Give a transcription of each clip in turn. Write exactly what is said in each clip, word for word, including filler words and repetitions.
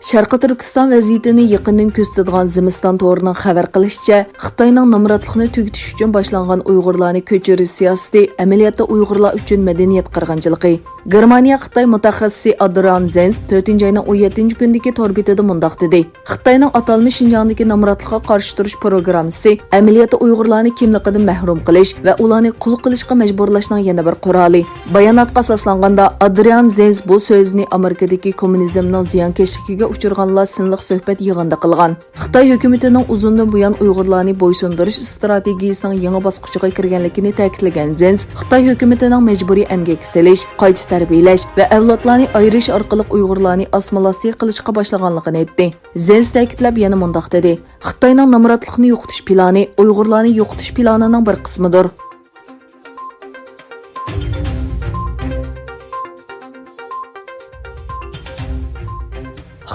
شەرقىي تۈركىستان ۋەزىيىتىنى يېقىندىن كۆزىتىدىغان زىمىستان تورىنىڭ خەۋەر قىلىشىچە، خىتاينىڭ نامراتلىقنى تۈگىتىش ئۈچۈن باشلانغان ئۇيغۇرلارنى كۆچۈرۈش سىياسىتى ئەمەلىيەتتە ئۇيغۇرلار ئۈچۈن مەدەنىيەت قىرغىنچىلىقى. گېرمانىيە خىتاي مۇتەخەسسىسى ئادرىئان زېنس تۆتىنچى ئاينىڭ ئون يەتتىنچى كۈنىدىكى تور بېتىدە مۇنداق دېدى: خىتاينىڭ ئاتالمىش شىنجاڭدىكى نامراتلىققا قارشى تۇرۇش پروگراممىسى ئەمەلىيەتتە ئۇيغۇرلارنى كىملىكىدىن مەھرۇم قىلىش ۋە ئۇلارنى قۇل قىلىشقا مەجبۇرلاشنىڭ يەنە بىر قورالى. باياناتقا ئاساسلانغاندا، ئادرىئان زېنس بۇ سۆزنى ئامېرىكىدىكى كوممۇنىزمنىڭ زىيانكەشلىكىگە ئۇچرىغانلار سىنلىق سۆھبەت يىغىنىدا قىلغان. خىتاي ھۆكۈمىتىنىڭ ئۇزۇندىن بۇيان ئۇيغۇرلارنى بويسۇندۇرۇش ئىستراتېگىيىسىنىڭ يېڭى باسقۇچىغا كىرگەنلىكىنى تەكىتلىگەن زېنس، خىتاي ھۆكۈمىتىنىڭ مەجبۇرىي ئەمگەككە سېلىش، قايتا تەربىيەلەش ۋە ئەۋلادلارنى ئايرىش ئارقىلىق ئۇيغۇرلارنى ئاسسىمىلياتسىيە قىلىشقا باشلىغانلىقىنى ئېيتتى. زېنس تەكىتلەپ يەنە مۇنداق دېدى: خىتاينىڭ نامراتلىقنى يوقىتىش پىلانى ئۇيغۇرلارنى يوقىتىش پىلانىنىڭ بىر قىسمىدۇر.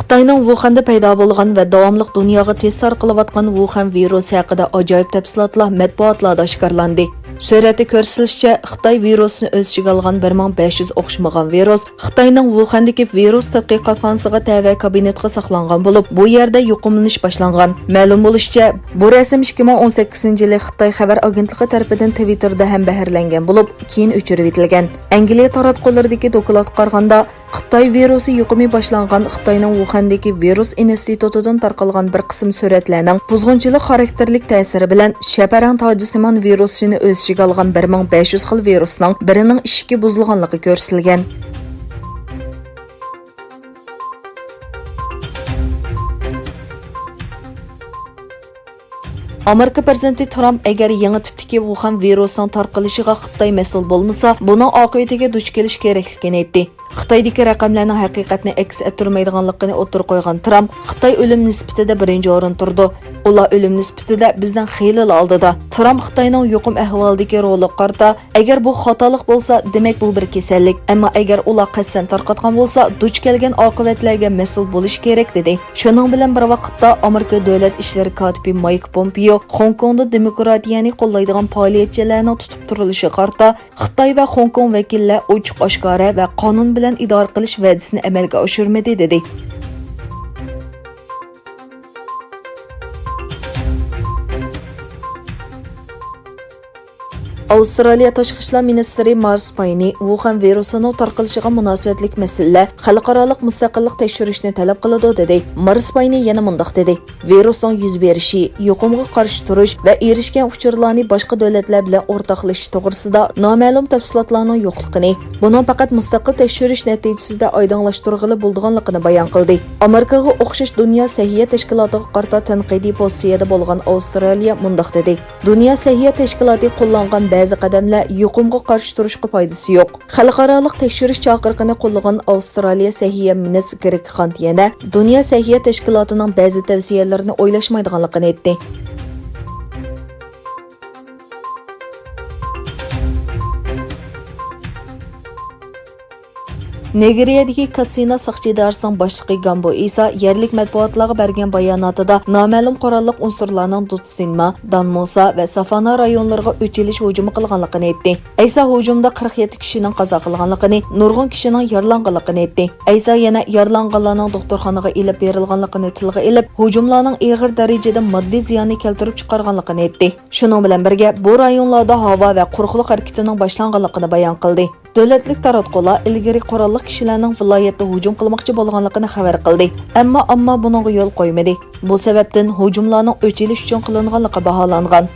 خىتاينىڭ ۋۇخەندە پەيدا بولغان ۋە داۋاملىق دۇنياغا تېز تارقىلىۋاتقان ۋۇخەن ۋىرۇسى ھەققىدە ئاجايىپ تەپسىلاتلار مەتبۇئاتلاردا ئاشكارىلاندى. سۈرەتتە كۆرسىتىلىشىچە، خىتاي ۋىرۇسنى ئۆز ئىچىگە ئالغان بىر مىڭ بەش يۈز ئوخشىمىغان ۋىرۇس خىتاينىڭ ۋۇخەندىكى ۋىرۇس تەتقىقاتخانىسىغا تەۋە كابىنېتقا ساقلانغان بولۇپ، بۇ يەردە يۇقۇملىنىش باشلانغان. مەلۇم بولۇشىچە، بۇ رەسىم ئىككى مىڭ ئون سەككىزىنچى يىلى خىتاي خەۋەر ئاگېنتلىقى تەرىپىدىن تىۋىتتېردا ھەمبەھىرلەنگەن بولۇپ، كېيىن ئۆچۈرۈۋېتىلگەن. ئەنگلىيە تاراتقۇلىرىدىكى دوكلاتقا قارىغاندا، خىتاي ۋىرۇسى يۇقۇمى باشلانغان خىتاينىڭ ۋۇخەندىكى ۋىرۇس ئىنستىتۇتىدىن تارقالغان بىر قىسىم سۈرەتلەرنىڭ بۇزغۇنچىلىق خاراكتېرلىك تەسىرى بىلەن شەپەرەڭ تاجىسىمان ۋىرۇسچىنى ئۆز ئىچىگە ئالغان بىر مىڭ بەش يۈز خىل ۋىرۇسنىڭ بىرىنىڭ ئىشىكى بۇزۇلغانلىقى كۆرسىتىلگەن. ئامېرىكا پىرېزىدېنتى ترامپ ئەگەر يېڭى تىپتىكى ۋۇخەن ۋىرۇسىنىڭ تارقىلىشىغا خىتاي مەسئۇل بولمىسا، بۇنىڭ ئاقىۋىتىگە دۇچ كېلىش كېرەكلىكىنى ئېيتتى. خىتايدىكى رەقەملەرنىڭ ھەقىقەتنى ئەكس ئەتتۈرمەيدىغانلىقىنى ئوتتۇرىغا قويغان ترامپ، خىتاي ئۆلۈم نىسبىتىدە بىرىنچى ئورۇندا تۇرىدۇ. ئۇلار ئۆلۈم نىسبىتىدە بىزدىن خېلىلا ئالدىدا. ترامپ خىتاينىڭ يۇقۇم ئەھۋالىدىكى رولىغا قارىتا، ئەگەر بۇ خاتالىق بولسا، دېمەك بۇ بىر كېسەللىك. ئەمما ئەگەر ئۇلار قەستەن تارقاتقان بولسا، دۇچ كەلگەن ئاقىۋەتلەرگە مەسئۇل بولۇش كېرەك، دېدى. شۇنىڭ بىلەن بىر ۋاقىتتا، ئامېرىكا دۆلەت ئىشلىرى كاتىپى مايك پومپېيو خوڭكوڭدا دېموكراتىيەنى قوللايدىغان پائالىيەتچىلەرنىڭ تۇتۇپ تۇرۇلۇشىغا قارىتا، خىتاي ۋە خوڭكوڭ ۋەكىللەر ئوچۇق-ئاشكارا ۋە قانۇن بىلەن ئىدارە قىلىش ۋەدىسىنى ئەمەلگە ئاشۇرمىدى، دېدى. ئاۋسترالىيە تاشقى ئىشلار مىنىستىرى مارس پاينى ۋۇخەن ۋىرۇسىنىڭ تارقىلىشىغا مۇناسىۋەتلىك مەسىلىلەر خەلقئارالىق مۇستەقىللىق تەكشۈرۈشنى تەلەپ قىلىدۇ، دېدى. مارس پاينى يەنە مۇنداق دېدى: ۋىرۇسنىڭ يۈز بېرىشى، يۇقۇمغا قارشى تۇرۇش ۋە ئېرىشكەن ئۇچۇرلارنى باشقا دۆلەتلەر بىلەن ئورتاقلىشىش توغرىسىدا نامەلۇم تەپسىلاتلارنىڭ يوقلۇقىنى، بۇنىڭ پەقەت مۇستەقىل تەكشۈرۈش نەتىجىسىدە ئايدىڭلاشتۇرغىلى بولىدىغانلىقىنى بايان قىلدى. ئامېرىكىغا ئوخشاش دۇنيا سەھىيە تەشكىلاتىغا قارىتا تەنقىدىي پوزىتسىيەدە بولغان ئاۋسترالىيە مۇنداق دېدى: دۇنيا سەھىيە تەشكىلاتى قوللانغان بەزى قەدەملەر يۇقۇمغا قارشى تۇرۇشقا پايدىسى يوق. خەلقئارالىق تەكشۈرۈش چاقىرىقىنى قوللىغان ئاۋسترالىيە سەھىيە مىنىس گرېگ خانت يەنە دۇنيا سەھىيە تەشكىلاتىنىڭ بەزى تەۋسىيەلىرىنى ئويلاشمايدىغانلىقىنى ئېيتتى. نېگېرىيەدىكى كاتسىنا ساقچى ئىدارىسىنىڭ باشلىقى گامبو ئىسا يەرلىك مەتبۇئاتلارغا بەرگەن باياناتىدا نامەلۇم قوراللىق ئۇنسۇرلارنىڭ دۇتسىنما، دانمۇسا ۋە سافانا رايونلىرىغا ئۆچ ئېلىش ھۇجۇمى قىلغانلىقىنى ئېيتتى. ئەيسا ھۇجۇمدا قىرىق يەتتە كىشىنىڭ قازا قىلغانلىقىنى، نۇرغۇن كىشىنىڭ يارىلانغانلىقىنى ئېيتتى. ئەيسا يەنە يارىلانغانلارنىڭ دوختۇرخانىغا ئېلىپ بېرىلغانلىقىنى تىلغا ئېلىپ، ھۇجۇملارنىڭ ئېغىر دەرىجىدە ماددىي زىياننى كەلتۈرۈپ چىقارغانلىقىنى ئېيتتى. شۇنىڭ بىلەن بىرگە، بۇ رايونلاردا ھاۋا ۋە قۇرۇقلۇق ھەرىكىتىنىڭ باشلانغانلىقىنى بايان قىلدى. دۆلەتلىك تاراتقۇلار ئىلگىرى قوراللىق كىشىلەرنىڭ ۋىلايەتتە ھۇجۇم قىلماقچى بولغانلىقىنى خەۋەر قىلدى. ئەمما ئامما بۇنىڭغا يول قويمىدى. بۇ سەۋەبتىن ھۇجۇملارنىڭ ئۆچ ئېلىش ئۈچۈن قىلىنغانلىقى باھالانغان.